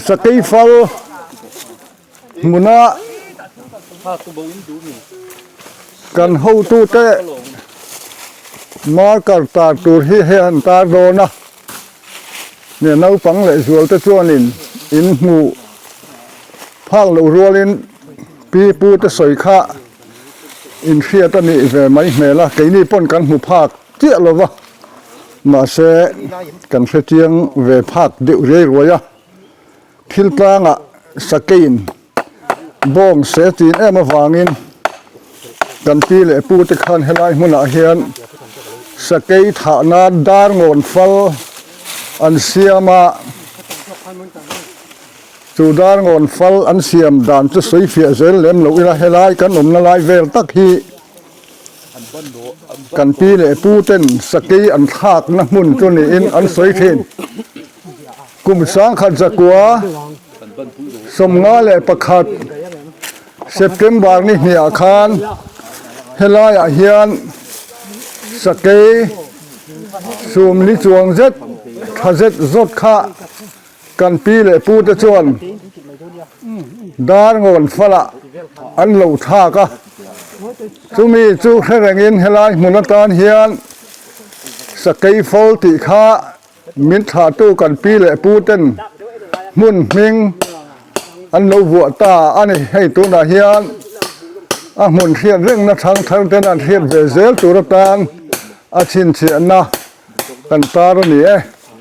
Sakei fal hmuna kan hotute marker tar tur hi hei an tar dawn a nia naupang leh zual te chuanin in hmuh phak loh rualin pi pu te sawi kha in hriat a nih ve mai hmel a keini pawn kan hmu phak chiah lo va mahse kan hre chiang ve phak deuh riai ruai a. Thil tlangah sakeiin bawng se chin em avangin kan pi leh pu te khan helai hmunah hian sakei thah nan dar ngawn fal an siam a, chu dar ngawn fal an siam dan chu sawi fiah zel lem loh ila helai kan awmna lai vel tak hi kan pi leh pu ten sakei an thlakna hmun chu niin an sawi thin. Kum sangkhat zakua 51 September ni hniah khan helaiah hian sakei sumli chuang zet tha zet zawt kha kan pi leh pu te chuan dar ngawn falah an lo thlak a, chumi chu hre rengin helai hmun atan hian sakei fal tih kha Min thlahtu kan pi leh pu ten hmun hming an lo vuah ta a ni. Hei tunah hian a hmun hriat rengna thang thar ten an hriat ve zel tur atan a chhinchhiahna kan tar a ni e.